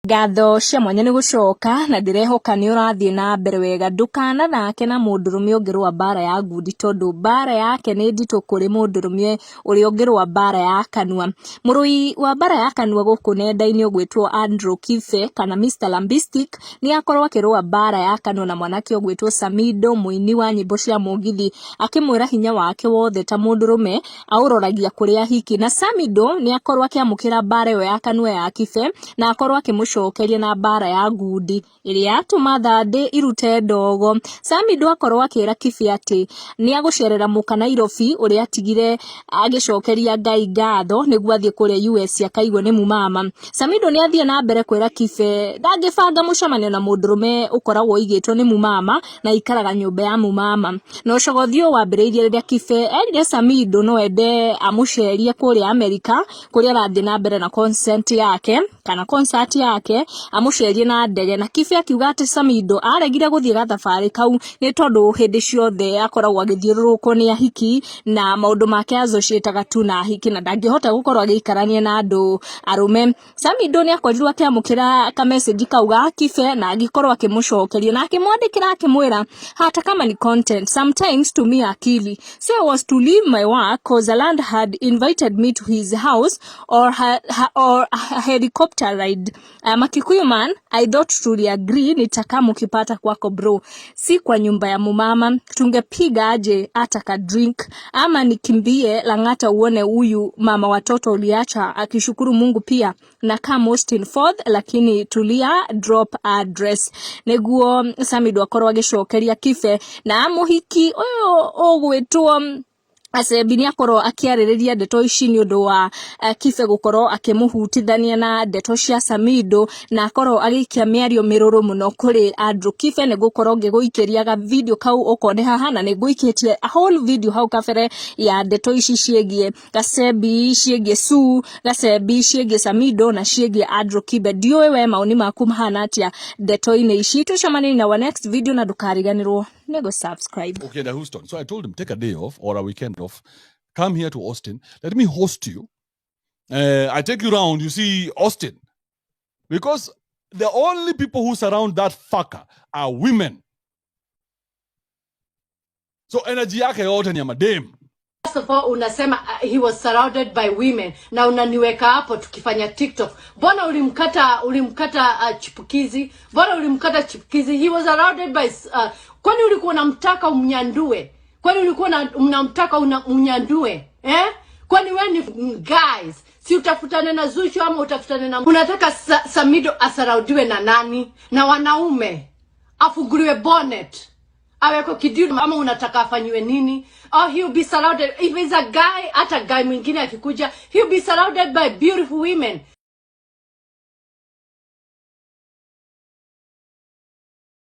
Ngatho cia mwanya nĩ gũcoka na ndĩrehoka nĩ ũrathiĩ na mbere wega. Ndũkanathake na mũndũrũme ũngĩrũa mbara ya ngundi tondũ mbara yake nĩ nditũ kũrĩ mũndũrũme ũrĩa ũngĩrũa mbara ya kanua. Mũrũi wa mbara ya kanua gũkũ nenda-inĩ ũgwĩtwo Andrew Kibe kana Mr Lambistic nĩ akorwo akĩrũa mbara ya kanua na mwanake ũgwĩtwo Samido, mũini wa nyĩmbo cia mũgithi, akĩmwĩra hinya wake wothe ta mũndũrũme aũroragia kũrĩ ahiki. Na Samido nĩ akorwo akĩamũkĩra mbara ĩyo ya kanua ya Kibe na akorwo akĩmũcokeria na mbara ya ngundi ĩrĩa yatũma thandĩ irute ndogo. Samido akorwo akĩra Kibe atĩ nĩ agũcerera mũka Nairobi ũrĩa atigire agĩcokeria Ngai ngatho nĩguo athiĩ kũrĩa US akaigwe nĩ mumama. Samido nĩ athiĩ na mbere kwĩra Kibe ndangĩbanga mũcemanio na mũndũrũme ũkoragwo ũigĩtwo nĩ mumama na aikaraga nyũmba ya mumama. Na ũcogothi ũyũ wambĩrĩirie rĩrĩa Kibe erire Samido no ende amũcerie kũrĩa Amerika kũrĩa arathiĩ na mbere na concert yake kana concert yake, amũcerie na ndege. Na Kibe akiuga atĩ Samido aregire gũthiĩ gathabarĩ kau nĩ tondũ hĩndĩ ciothe akoragwo agĩthiũrũrũkwo nĩ ahiki na maũndũ make associataga tu na ahiki na ndangĩhota gũkorwo agĩikarania na andũ arũme. Samido nĩ akorirwo akĩamũkĩra ka message kau ga Kibe na agĩkorwo akĩmũcokeria na akĩmwandĩkĩra akĩmwĩra, "Hata kama ni content, sometimes tumia akili. So I was to leave my work 'cause Aland had invited me to his house or a helicopter ride. I'm a Kikuyu man. I thought tuli agree nitakaa ukipata kwako bro, si kwa nyumba ya mumama. Tungepiga aje hata ka drink, ama nikimbie Lang'ata uone huyu mama watoto uliacha akishukuru Mungu pia na kama Austin Fourth, lakini tulia, drop address." Niguo Samido akorwo agĩcokeria Kibe. Na mũhiki ũyũ ũgwĩtwo Acebi nĩ akorwo akĩarĩrĩria ndeto ici nĩ ũndũ wa Kibe gũkorwo akĩmũhutithania na ndeto cia Samido na akorwo agĩikia mĩario mĩrũrũ mũno kũrĩ Andrew Kibe. Nĩ ngũkorwo ngĩgũikĩria ga video kau ũkone haha, na nĩ ngũikĩtie a whole video hau kabere ya ndeto ici ciĩgiĩ Gacebi, ciĩgiĩ Sue Gacebi, ciĩgiĩ Samido na ciĩgiĩ Andrew Kibe. Ndiũĩ we maoni maku mahana atĩa ndeto-inĩ ici. Tũcemanie na our next video na ndũkariganĩrwo nĩ gũ subscribe. Ukienda Houston. So I told him, "Take a day off or a weekend off. Come here to Austin. Let me host you. I take you round. You see Austin." Because the only people who surround that fucker are women. So energy yake yote ni ya madem. First of all, unasema he was surrounded by women na unaniweka hapo tukifanya TikTok. Mbona ulimkata Chipukizi? Mbona ulimkata Chipukizi? He was surrounded by kwani ulikuwa unamtaka umnyandue? Kwani ulikuwa unamtaka umnyandue? Eh? Kwani we ni guys, si utafutane na Zuchu ama utafutane na, unataka Samido asurroundiwe na nani? Na wanaume? Afunguliwe bonnet, awekwe kidude, ama unataka afanyiwe nini? Oh, he'll be surrounded, if he's a guy, hata guy mwingine akikuja, he'll be surrounded by beautiful women.